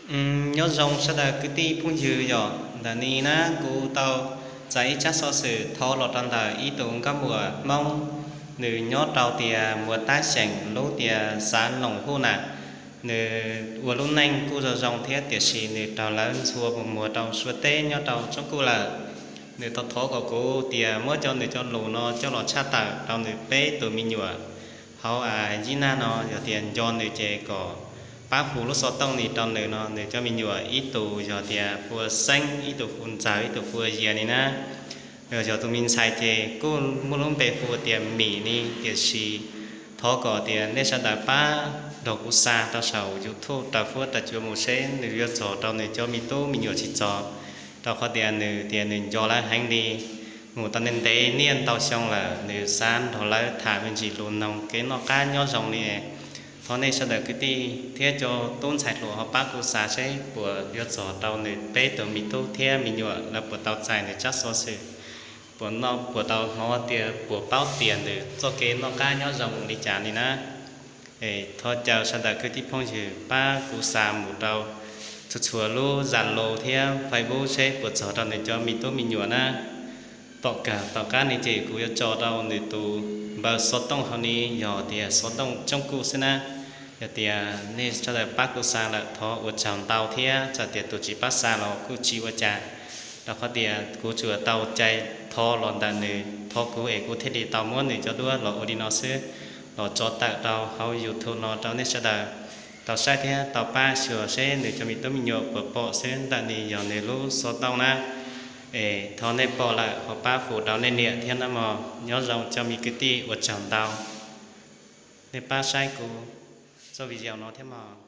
Nyob zoo sawv daws kwv tij phooj ywg, yog ntawm no na kuv tau txais ib tsab xov xwm thov los rau ntawm ib tug nkauj muam Hmoob, nws nyob rau tias Muas Tab xeem lub tias Xav Loos Huj na. Nws ua lub neej kuj zoo zoo thiab tiam sis nws raug lawv ntxhua mus muag rau Suav teb nyob rau Tsoob Kuj lawm. Nws tau thov kom kuv tias muab cov nws cov lus no coj los tshaj tawm rau nws peb tus me nyuam hauv Yij Naj no, yog tias nco nws ces kom pab hu lub xov tooj no rau nws no. Nws cov me nyuam ib tus yog tias hu ua Xeeb, ib tus hu ua Ntxawg, ib tus hu ua Yias no na. Yog tus me ntxhais ces kuj muaj lub npe hu tias Mim no, tiam sis thov kom tias nej sawv daws pab nrog kuv xa rau saum YouTube raws fuab raws cua mus seb nws yuav txog rau nws cov me tub me nyuam tsis txog, rau qhov tias nws tias nws nco lawv heev li. Mus tau ntev ntev niaj ntau xyoo lawm nws xav nrog lawv tham me ntsis lus noog kev noj qab nyob zoo li. Thov nej sawv daws kwv tij thiab cov tub ntxhais hluas ho pab kuv xa seb puas yuav txog rau nws peb tus me tub thiab me nyuam lawv puas tau txais nws tsab xov xwm, puas noj puas tau hnov tias puas paub tias nws txoj kev noj qab nyob zoo li cas li na. Thov caw sawv daws kwv tij phooj ywg pab kuv xa mus rau txhua txhua lub Zalo thiab Facebook seb puas txog rau nws cov me tub me nyuam na. Tom kawg tom qab no ces kuv yuav tso rau nws tus npawb xov tooj hauv no, yog tias xov tooj Tsoob Kuj xwb na. Yog tias nej sawv daws pab kuv xa lawm thov ua tsaug ntau thiab, txawm tias tus tsis pab xa los kuj tsis ua cas, rau qhov tias kuv tsuas tau cai thov los ntawm nws thov kuv es kuv thiaj li tau muab nws cov duab los ua li no xwb, los tso tawm rau hauv YouTube no rau nej sawv daws tau saib thiab tau pab xyuas seb nws cov me tub me nyuam puas pom xwb. Ntawm no yog nws lub xov tooj na. Es thov nej pom lawm ho pab hu rau nej niam thiab nawb mog. Nyob zoo cov me kwv tij, ua tsaug ntau nej pab saib kuv txoj video no thiab mog.